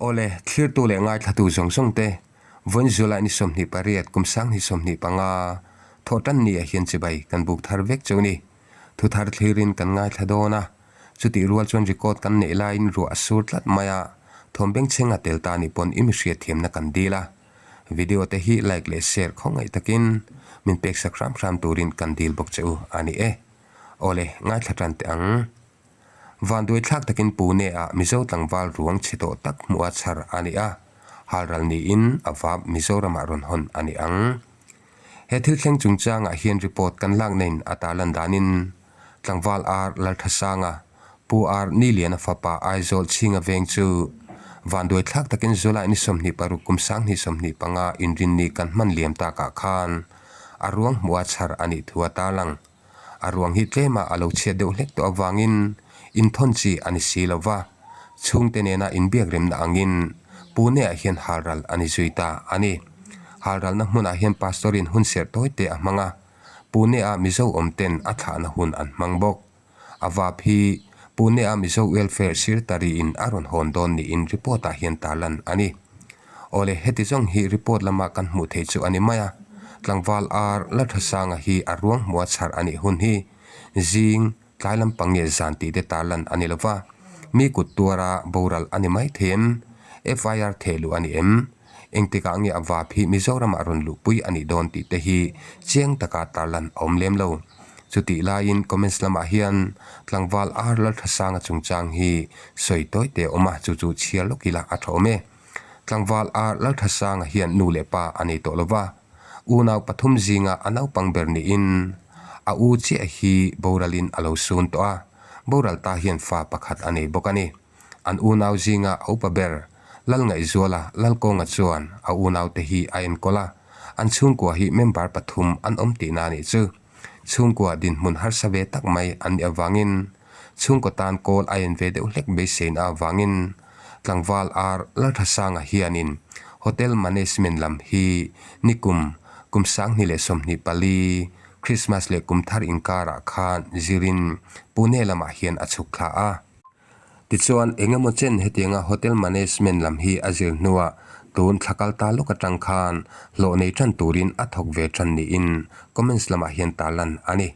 Awle, thlirtu leh ngaithlatu zawng zawng te, vawiin July ni 28 kum 2025 thawhtan ni ah hian chibai kan buk thar vek chu ni. Thu thar thlirin kan ngaithla dawn a, chutih rual chuan record kan neih laiin ruah a sur tlat mai a, thawm bengchheng a tel ta nih pawn i mi hriatthiamna kan dil a. Video te hi like leh share khawngaih takin min peksak hram hram turin kan dil bawk che u a ni e. Awle, ngaithla tan teh ang. Vanduai thlak takin Pune ah Mizo tlangval ruang chhe tawh tak hmuh a chhar a ni a, halral niin a vap Mizoramah rawn hawn a ni ang. He thil thleng chungchangah hian report kan lak neiin a tarlan danin tlangval Ar Lalthasanga, Pu Ar Niliana fapa Aizawl Chhinga veng chu vanduai thlak takin July ni 26 kum 2025 inrinni kan hman liam takah khan a ruang hmuh a chhar a nih thu a tarlang. A ruang hi tlema a lo chhiat deuh hlek tawh avangin inthawn chi a ni si lo va, chhungte nena inbiak remna angin Pune-ah hian halral a ni zui ta a ni. Halralna hmunah hian Pastor-in hun serh tawi te a hmang a, Pune-a Mizo awmten a thlahna hun an hmang bawk. A vap hi Pune-a Mizo Welfare Secretary-in a rawn hawn dawn niin report-ah hian tarlan a ni. Awle, heti zawng hi report lama kan hmuh theih chu a ni mai a, tlangval ar Lalthasanga hi a ruang hmuha chhar a nih hun hi zing tlai lampang nge zan tih te tarlan a ni lo va, mi kut tuara boral a ni mai thei em? FIR theh luh a ni em? Engtikah nge a vap hi Mizoramah rawn luhpui a nih dawn tih te hi chiang taka tarlan a awm lem lo. Chutih laiin comments lamah hian tlangval ar Lalthasanga chungchang hi sawi tawi te a awm a, chu chu chhiar lawk ila a tha awm e. Tlangval ar Lalthasanga hian nu leh pa a nei tawh lo va, unau pathum zinga a naupang ber niin a u chiah hi boralin a lo sun tawh a, boral ta hian fa pakhat a nei bawk a ni. An unau zinga a upa ber, Lalngaihzuala Lalkawnga chuan a unaute hi a enkawl a, an chhungkua hi member pathum an awm tihna a nih chu. Chhungkua dinhmun harsa ve tak mai an nih avangin chhungkaw tan kawl a en ve deuh hlek beiseina avangin tlangval ar Lalthasanga hianin Hotel Management lam hi nikum kum 2024 Christmas leh kum thar inkarah khan zirin Pune lamah hian a chhuk thla a. Tichuan, engemaw chen hetianga Hotel Management lam hi a zir hnuah tun thla kal ta lawk atang khan hlawh nei tan turin a thawk ve tan niin comments lamah hian tarlan a ni.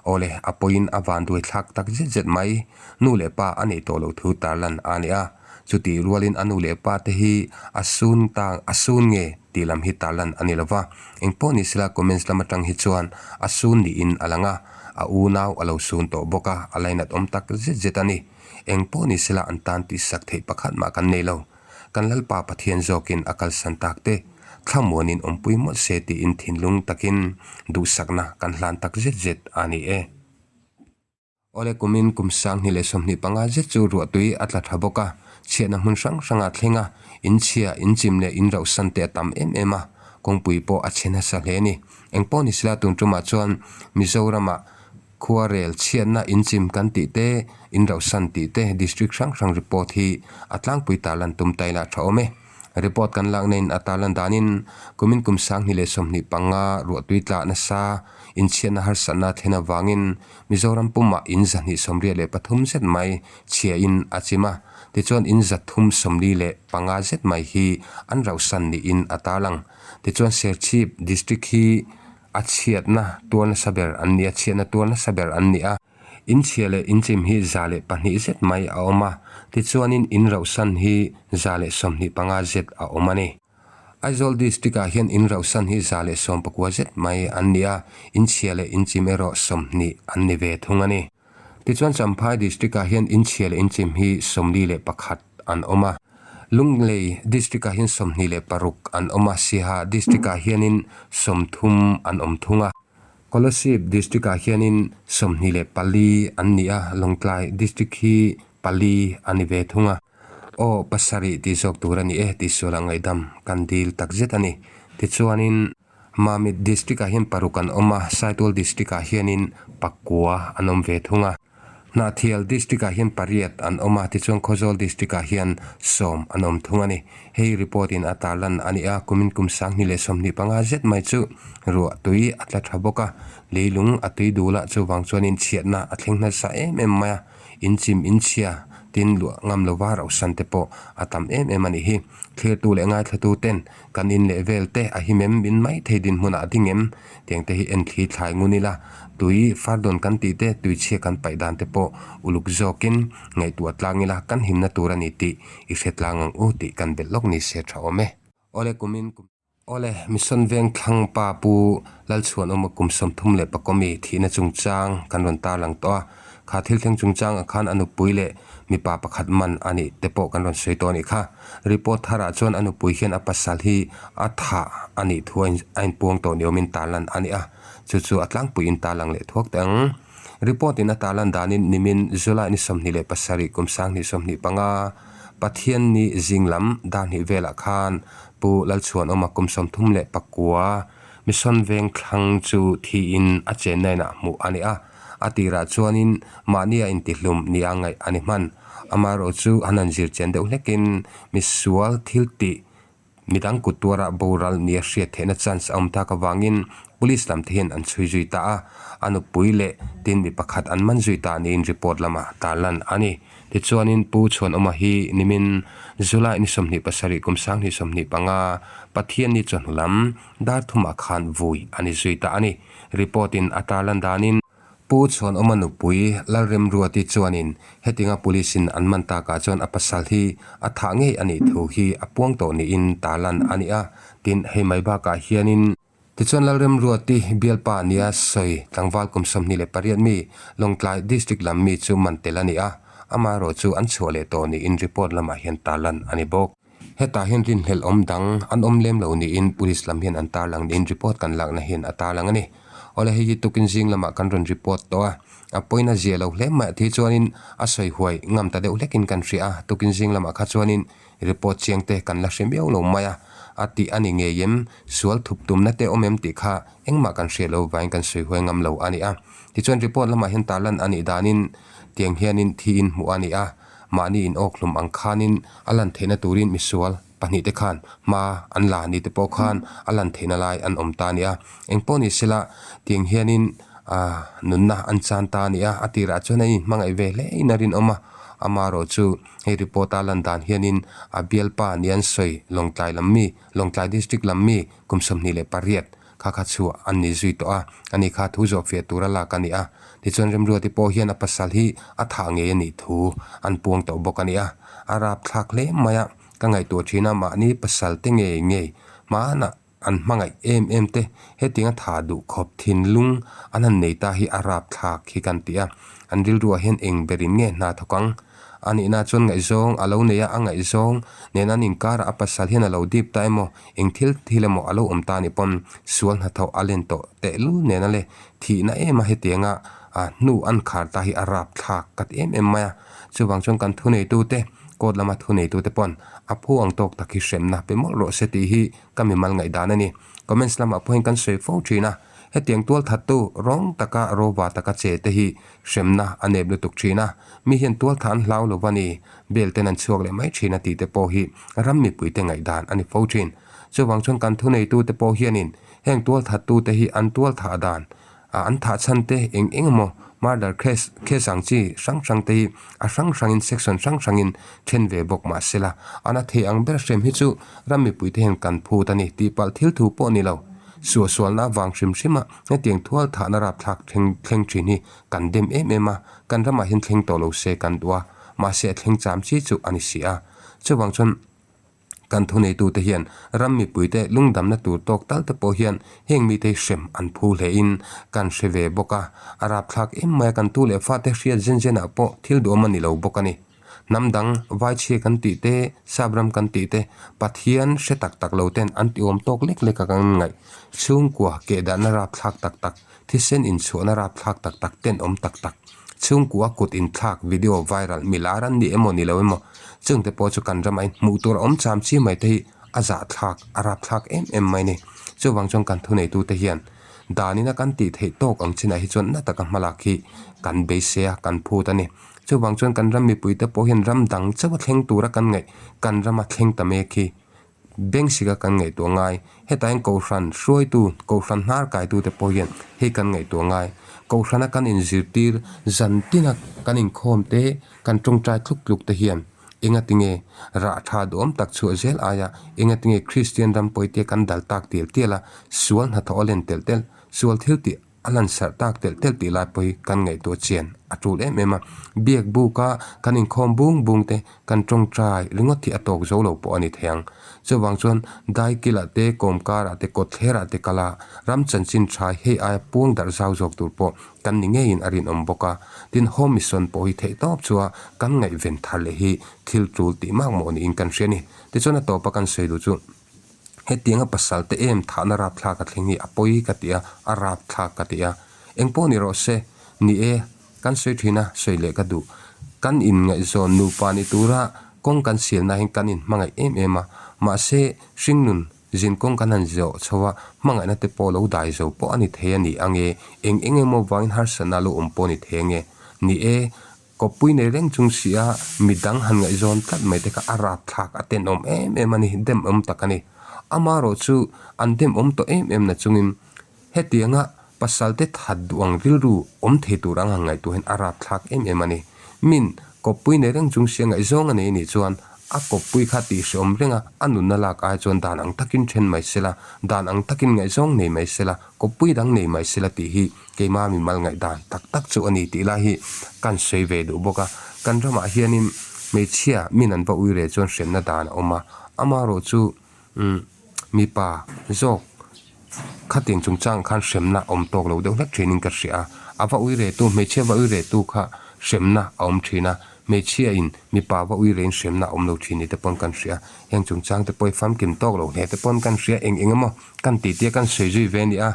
Awle, a pawiin a vanduai thlak tak zet zet mai. Nu leh pa a neih tawh loh thu tarlan a ni a. Chutih rualin a nu leh pa te hi a sun ta a sun nge tih lam hi tarlan a ni lo va. Engpawh ni sela comments lam atang hi chuan a sun niin a lang a. A unau a lo sun tawh bawk a, a lainat awm tak zet zet a ni. Engpawh ni sela an tan tihsak theih pakhat mah kan nei lo. Kan Lalpa Pathian zawkin a kalsan tak te, thlamuanin awmpui mawlh se tiin thinlung takin duhsakna kan hlan tak zet zet a ni e. Awle kumin kum 2025 zet chu ruahtui a tla tha bawk a, chhiatna hmun hrang hrangah thleng a, inchhia, inchim leh inrauhsan te a tam em em a, kawngpui pawh a chhe nasa hle a ni. Engpawh ni sela tun tumah chuan Mizoramah khuarel chhiatna inchim kan tih te, inrauhsan tih te district hrang hrang report hi a tlangpui tarlan tum ta ila tha awm e. Report kan lakna in a tarlan danin kumin kum 2025 ruahtui tlah nasa inchhiatna harsatna thlen avangin Mizoram pumah in 283 zet mai chhia in a chim a, tichuan in 345 zet mai hi an rauhsan niin a tarlang. Tichuan Serchhip District hi a chhiatna tuar nasa ber an ni a, chhiatna tuar nasa ber an ni a. In chhia leh in chim hi 102 zet mai a awm a, tichuanin in rauhsan hi 125 zet a awm a ni. Aizawl District-ah hian in rauhsan hi 119 zet mai an ni a, in chhia leh in chim erawh 20 an ni ve thung a ni. Tichuan Champhai District-ah hian in chhia leh in chim hi 41 an awm a. Lunglei District-ah hian 26 an awm a, Siaha District-ah hianin 30 an awm thung a. Kolasib District-ah hianin 24 an ni a, Lawngtlai District hi pali a ni ve thung a. Aw, pasarih tih zawk tur a ni e tih sualah ngaihdam kan dil takzet a ni. Tichuanin Mamit District-ah hian paruk an awm a, Saitual District-ah hianin pakua an awm ve thung a. Hnahthial District-ah hian pariat an awm a, tichuan Khawzawl District-ah hian sawm an awm thung a ni. Hei report-in a tarlan a ni a, kumin kum 2025 zet mai chu ruah tui a tla tha bawk a, leilung a tui dul a, chuvang chuanin chhiatna a thleng nasa em em mai a, inchim inchhia Tin, luah ngam lova rauhsan te pawh a tam em em a nih hi. Thlirtu leh ngaithlatu ten kan in leh vel te a him em min mai thei dinhmunah a ding em? Tiang te hi en thli thlai ngun ila, tui fardawn kan tih te, tui chhia kan paih dan te pawh uluk zawkin ngaihtuah tlang ila kan himna tur a ni tih i hre tlang ang u tih kan belh lawk ni se tha awm e. Awle kumin kum. Awle, Mission Veng thlang pa Pu Lalchhuanawma kum 33 mi thihna chungchang kan rawn tarlang tawh a. Kha thil thleng chungchang ah khan a nupui leh mipa pakhat man a nih te pawh kan rawn sawi tawh a nih kha. Report tharah chuan a nupui hian a pasal hi a thah a nih thu a inpuang tawh ni awmin tarlan a ni a. Chu chu a tlangpuiin tarlang leh thuak teh ang. Report in a tarlan danin nimin July ni 27 kum 2025 Pathianni zing lam dar hnih velah khan Pu Lalchhuanawma kum 39 Mission Veng thlang chu thiin a chenna inah hmuh a ni a. A tirah chuanin mahnia intihlum nia ngaih a ni hman. Amaherawh chu an han zir chen deuh hlekin misual thil tih Midang kut tuarah boral nia hriat theihna chance a awm tak avangin Police lam te hian an chhui zui ta a, a nupui leh tin mi pakhat an man zui ta niin report lamah tarlan a ni. Tichuanin Pu Chhuanawma hi nimin July ni 27 kum 2025 Pathianni chawhnu lam dar thumah khan vui a ni zui ta a ni. Report in a tarlan danin. Pu Chhuanawma nupui Lalremruati chuanin hetinga Police in an man takah chuan a pasal hi a thah ngei a nih thu hi a puang tawh niin tarlan a ni a, tin hei mai bakah hianin Tichuan Lalremruati bialpa nia sawi tlangval kum 28 mi Lawngtlai District lam mi chu man tel a ni a, amaherawh chu an chhuah leh tawh niin report lamah hian tarlan a ni bawk. Hetah hian rinhlelh awm dang an awm lem lo niin Police lam hian an tarlang niin report kan lakna hian a tarlang a ni. Awle hei hi tukin zing lamah kan rawn report tawh a, a pawina zia lo hle mai a thi chuanin a sawi huai ngam ta deuh hlekin kan hria a, tukin zing lamah kha chuanin report chiang te kan la hre miau lo mai a, a tih a ni ngei em, sual thup tumna te awm em tih kha engmah kan hriat lo vangin kan sawi huai ngam lo a ni a. Tichuan report lamah hian tarlan a nih danin tiang hianin thiin hmuh a ni a. Mahni in awk hlum ang khanin a lan theihna turin misual pahnihte khan hma an la ni te pawh khan a lan theihna lai an awm ta a ni a. Engpawh ni sela tiang hianin aah nunna an chan ta a ni a, a tirah chuan a inhmangaih ve hle in a rinawm a, amaherawh chu hei report a lan dan hianin a bialpa ni an sawi Lawngtlai lam mi, Lawngtlai District lam mi kum 28 Kha kha chhuah an ni zui tawh a, ani kha thu zawh fiah tura lak a ni a. Tichuan Remruati pawh hian a pasal hi a thah ngei a nih thu an puang tawh bawk a ni a. A rapthlak hle mai a, ka ngaihtuah thin a, mahni pasal te ngei ngei hmanah an hmangaih em em te hetiang a thah duh khawp thinlung an han nei ta hi a rapthlak hi kan ti a. An rilruah hian eng berin nge hna thawk ang? A nihna chuan ngaihzawng a lo nei a, a ngaihzawng nen an inkarah a pasal hian a lo dip ta emaw, eng thil thil emaw a lo awm ta a nih pawn sual hnathawh a len tawh tehlul nena le thihna em a hetianga a hnu an khar ta hi a rapthlak ka ti em em mai a. Chuvang chuan kan thuneitute, court lama thuneitute pawn a phu ang tawk tak hi hremna pe mawlh rawh se tih hi ka mimal ngaihdan a ni. Comments lamah pawhin kan sawi fo thin a, hetiang tualthattu rawng taka rova taka che te hi Hremna a nep lutuk thin a, mi hian tualtha an hlau lo va ni, bel ten an chhuak leh mai thin a tih te pawh hi ram mipuite ngaihdan a ni fo thin. Chuvang chuan kan thuneitute pawh hianin heng tualthattute hi an tualthah dan, an thah chhan te eng eng emaw murder case case ang chi hrang hrang te hi a hrang hrangin section hrang hrangin then ve bawk mah sela, an a thei ang ber hrem hi chu ram mipuite hian kan phut a ni tihpalh thil thu pawh a ni lo. Suahsualna avang hrim hrima hetiang thualthahna rapthlak thleng thleng thin hi kan dem em em a, kan ramah hian thleng tawh lo se kan duh a, mahse a thleng cham chi chu a ni si a. Chuvang chuan kan thuneitute hian ram mipuite lungdamna tur tawk tal te pawh hian heng mite hi hrem an phu hlein kan hre ve bawk a, a rapthlak em mai a, kan tu leh fate hriat zen zenah pawh thil duhawm a ni lo bawk a ni. Hnam dang Vaichhia kan tih te, Sap ram kan tih te, Pathian hre tak tak lo ten an ti awm tawk lek lek a kan ngaih. Chhungkua kehdarhna rapthlak tak tak, thisen inchhuahna rapthlak tak tak ten awm tak tak. Chhungkua kut inthlak video viral milar an ni emaw ni lo emaw, chungte pawh chu kan ram a inhmuh tur a awm cham chi mai te hi a zahthlak, a rapthlak em em mai ni. Chuvang chuan kan thuneitute hian danina kan tih theih tawk ang chinah hi chuan na taka hmalak hi kan beisei a, kan phut a ni. Chuvang chuan kan ram mipuite pawh hian ram dang chauh a thleng tura kan ngaih kan rama thleng ta mek hi. Bengsika kan ngaihtuah ngai. Hetah hian Kohhran hruaitu, Kohhran hnar kaitute pawh hian hei kan ngaihtuah ngai. Kohhrana kan inzirtir zan tina kan inkhawm te, kan tawngtai tluk tluk te hian engatinge rah tha duhawm tak chhuah zel aia engatinge Kristian ram pawite kan dal tak tial tial a, sual hnathawh a len telh telh, sual thil tih A lansarh tak telh telh tih lai pawh hi kan ngaihtuah chian a tul em em a. Biak buka kan inkhawm bung bung te, kan tawngtai ringawt hi a tawk zo lo pawh a ni thei ang. Chuvang chuan Daikilah te, Kawmkarah te, Kawtthlerah te kala ram chanchin tha hei aia puang darh zau zawk tur pawh kan ni ngeiin a rinawm bawk a. Tin, Home Mission pawh hi theihtawp chua kan ngaihven thar leh hi thil tul tih makmawh niin kan hria a ni. Tichuan a tawpa kan sawi duh chu. Hetianga pasal te em thahna rapthlak a thleng hi a pawi ka ti a, a rapthlak ka ti a. Engpawh ni rawh se, ni e, kan sawi thin a, sawi leh ka duh. Kan inngaihzawn nupa ni tura kawng kan sialna hian kan inhmangaih em em a, mahse hringnun zin kawng kan han zawh chho a, hmangaihna te pawh lo dai zo pawh a ni thei a ni ang e, eng eng emaw vangin harsatna a lo awm pawh a ni thei ang e. Ni e, Kawppui nei reng chung si a, midang han ngaihzawn tlat mai te kha a rapthlak, a tenawm em em a ni, demawm tak a ni. Amaherawh chu an demawm tawh em em na chungin hetianga pasal te that duh ang rilru awm thei tur ang han ngaihtuah hian a rapthlak em em a ni. Min kawppui nei reng chung si a ngaihzawng a nei anih chuan a kawppui kha tihhrehawm reng a, a nunna lak ai chuan dan ang takin then mai sela, dan ang takin ngaihzawng nei mai sela, kawppui dang nei mai sela tih hi Keima mimal ngaihdan tak tak chu a ni tih lai hi kan sawi ve duh bawk a, kan ramah hianin hmeichhia min an va ui reh chuan hremna dan a awm a, amaherawh chu umm mipa zawk khatiang chungchang khan hremna awm tawk lo deuh hlek thinin ka hria a, a va ui reh tu hmeichhia va ui reh tu kha hremna a awm thin a, hmeichhia in mipa va ui rehin hremna a awm lo thin ni te pawn kan hria, heng chungchang te pawh hi famkim tawk lo hle te pawn kan hria eng eng emaw kan tih tia kan sawi zui ve a ni a.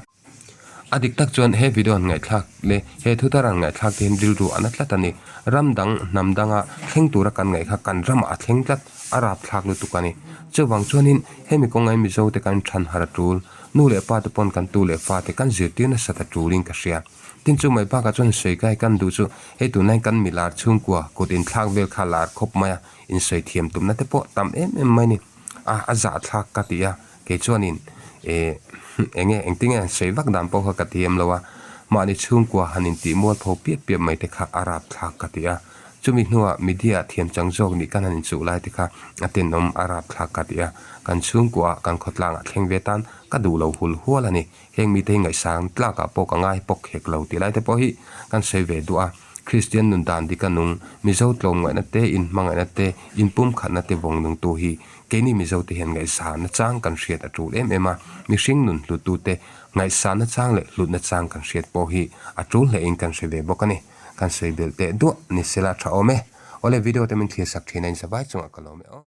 A dik tak chuan he video an ngaihthlak leh he thutar an ngaihthlak te hian rilru a na tlat a ni. Ram dang, hnam danga thleng tura kan ngaih kha kan ramah a thleng tlat, a rapthlak lutuk a ni. Chuvang chuanin hemi kawngain Mizo te kan than harh a tul, nu leh pa te pawn kan tu leh fa te kan zirtir nasat a tulin ka hria. Tin chu mai bakah chuan sawi kai kan duh chu hei tunlai kan milar chhungkua kut inthlak vel kha lar khawp mai a, insawi thiam tumna te pawh tam em em mai a ni. A, a zahthlak ka ti a. Kei chuanin eh eng nge engtin nge sawi vak dan pawh kha ka thiam lo a, mahni chhungkua han intih mualpho piap piap mai te kha a rapthlak ka ti a, chumi hnuah media thiam chang zawk nih kan han inchuh lai te kha a tenawm a rapthlak ka ti a, kan chhungkuaah kan khawtlangah thleng ve tan ka duh lo hul hual a ni, heng mite hi ngaihsang tlakah pawh ka ngai pawk hek lo tih lai te pawh hi kan sawi ve duh a, Kristian nun dan dik a nung, Mizo tlawmngaihna te, inhmangaihna te, inpumkhatna te vawng nungtu hi Keini Mizote hian ngaihsahna chang kan hriat a tul em em a, mihring nun hluttute ngaihsahna chang leh hlutna chang kan hriat pawh hi a tul hlein kan hre ve bawk a ni. Kan sawi belh teh duah ni sela tha awm e. Awle video te min thlir sak thin a in zavai chungah ka lawm e aw.